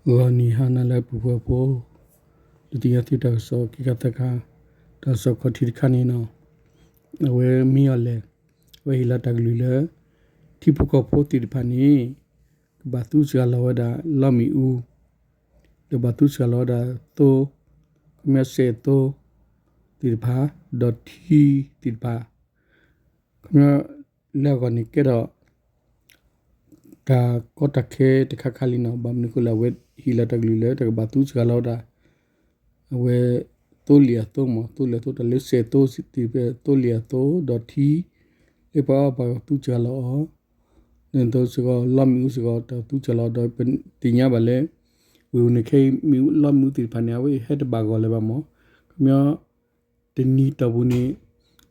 ဂီၤနံၤဟါနၤလၢအပူၤကွံာ်ဖိ, ဒုးသ့ၣ်ညါသုတၢ်ကစီၣ်ခံခါသၢခါ, တၢ်ကစီၣ်ခီၣ်ထံးတခါန့ၣ်နီၤ, အဝဲမ့ၢ်အီၤလဲၣ်, အဝဲဟ့ၣ်လီၤတၢ်ကလုၢ်လၢ ထံဖိကီၢ်ဖိသ့ၣ်တဖၣ်န့ၣ် ကဘၣ်သူစှၤလီၤဝဲဒၣ်လီမ့ၣ်အူ, ဒီးဘၣ်သူစှၤလီၤဝဲဒၣ်သိ, ခီပညီစဲးသိသ့ၣ်တဖၣ်, ဒီးထံသ့ၣ်တဖၣ်, ခီပညီလၢအဂီၢ်န့ၣ်ကဲထီၣ် တၢ်ကီတၢ်ခဲတခါခါလံနီၤ, ဘၣ်မနုၤအဃိလၢအဝဲဟ့ၣ်လီၤတၢ်ကလုၢ်လၢတၢ်ကဘၣ်သူစှၤလီၤဝဲဒၣ် အဝဲ သိလ့ၣ်အသိမး, သိလ့ၣ်အသိ တၢ်လၢစဲးသိသ့ၣ်တဖၣ် သိလ့ၣ်အသိ ဒီးထံ လၢပှၤအီၣ်ပှၤသူစှၤလီၤအီၤ, ဒ်သိးစ့ၢ်ကီး လီမ့ၣ်အူစ့ၢ်ကီး တၢ်သူစှၤလီၤ ဒီးပသ့ၣ်ညါဘၣ်လၢ ဝ့ၢ်ပူၤန့ၣ်ခဲအံၤ မ့ၣ်အူလီမ့ၣ်အူသ့ၣ်တဖၣ်န့ၣ် အဝဲဟဲတဘၣ်ဂီၢ်လၢၤဘၣ်မး, ခီပညီ တနံၤတီၢ်ပူၤန့ၣ်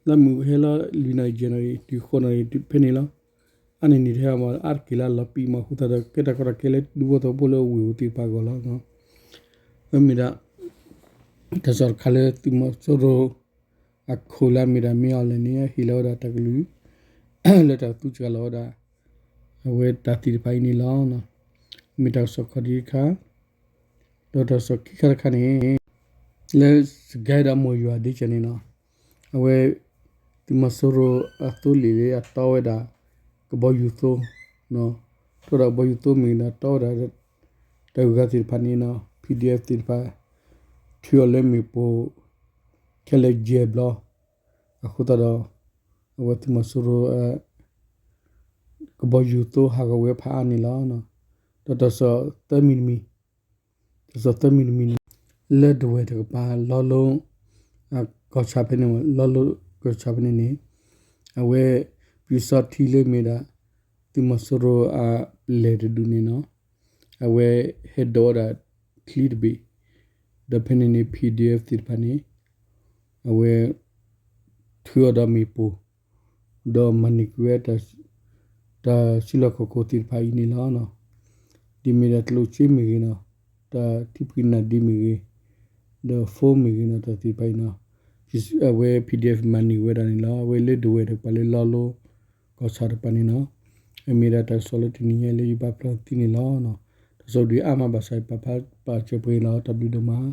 လီမ့ၣ်အူဟဲလီၤလွံၢ်နၣ်ရံၣ်ယဲၢ်နၣ်ရံၣ် တုၤဃိးနၣ်ရံၣ်ဖဲန့ၣ်လီၤ. အါန့ၢ်န့ၣ်တဟဲမး အါတက့ၢ်လၢလီၤပံာ်မး အဃိသတးဒီး ကဲတၢ်ကီတၢ်ခဲလၢဒူဖိသဝီဖိလၢအဝ့ၢ်ပူၤသ့ၣ်တဖၣ်အဂီၢ်လီၤ. အမ့ၢ်ဒၣ် တၢ်ကစီၣ်တခါလၢသုးမီၤစိရိၤ အခိၣ်လၢအမ့ၢ်ဒၣ်မ့ၢ်အီၤလဲၣ်န့ၣ် ဟ့ၣ်လီၤဝဲဒၣ်တၢ်ကလုၢ် လၢတၢ်သူစှၤလီၤဝဲဒၣ် အဝဲတၢ်သ့ၣ်တဖၣ်အံၤန့ၣ်လီၤ. မ့ၢ်တၢ်ကစီၣ်ခီၣ်ထံးတခါ, ဒီးတၢ်ကစီၣ်ခံခါတခါန့ၣ် လၢစကဲဒီးမိၢ်ယွၤဒ့ကၢန့ၣ်နီၤ, အဝဲ သုးမီၤစိရိၤအသိလ့ၣ်လၢအတီဝဲဒၣ် ကဘီယူၤသိ တီဒီးကဘီယူၤသိမ့ၢ်ဂ့ၤဒီး တီဝဲဒၣ် တၢ်ဂုၤဂၤသ့ၣ်တဖၣ်န့ၣ်နီၤ ပီၣ်ဒံၣ်အဲၣ် သ့ၣ်တဖၣ် ထုးအီၤလၢမ့ၣ်ပိၢ် ခဲလၢာ်ယဲၢ်ဘျီ အဃိသတးဒီး အဝဲသုးမီၤစိရိၤ ကဘီယူၤသိဟးဂီၤဝဲဖးအါန့ၣ်လီၤ. ဒီးတၢ်ကစီၣ်သၢမံၤတမံၤ, တၢ်ကစီၣ်သၢမံၤတမံၤန့ၣ် လၢဒဝဲၢ်တကပၤ လီလိ ကီၢ်ဆၣ်ဖဲန့ၣ် လီလိကီၢ်ဆၣ်ဖဲန့ၣ်န့ၣ် အဝဲ ပျူစောထီးလၢမ့ၢ်ဒၣ် သုးမီၤစိရိၤအပျဲၢ်တဒူၣ်န့ၣ်နီၤ အဝဲဟဲဒိးဝဲဒၣ်ချံတဘ့ၣ်, ဒီးဖဲန့ၣ်န့ၣ် ပီၣ်ဒံၣ်အဲၣ် သ့ၣ်တဖၣ်န့ၣ် အဝဲ ထုးအီၤဒီးမ့ၣ်ပိၢ် ဒီးမၤန့ၢ်ကွံာ်ဝဲ တၢ်စုလီၢ်ခီၣ်ခိၣ်သ့ၣ်တဖၣ်အံၤန့ၣ်လီၤ. ဒ်မ့ၢ်ဒၣ်ကျိၣ်စ့မ့ၢ်ဂ့ၤနီၤ, တၢ်ထံဖှံနၢ်ဒ့မ့ၢ်ဂ့ၤ, ဒီးဖိမ့ၢ်ဂ့ၤနီၤ တၢ်သ့ၣ်တဖၣ်အံၤနီၤ အဝဲ ပီၣ်ဒံၣ်အဲၣ် မၤန့ၢ်ဝဲဒၣ်န့ၣ်လီၤ. အဝဲလၢဒဝဲၢ်တကပၤလၢလီလိ ကီၢ်ဆၣ်တကပၤန့ၣ်နီၤ အမ့ၢ်ဒၣ်တၢ်ကစီၣ်လၢတနံၤညါလၢယဘၣ်ဖျါသုန့ၣ်လီၤ. တၢ်ကစီၣ်ဒုးအါမးဘၣ်ဆၣ် ပာ်ဖျါပာ်စၢၤပှဲၤလီၤ တၢ်ဘျုးဒိၣ်မး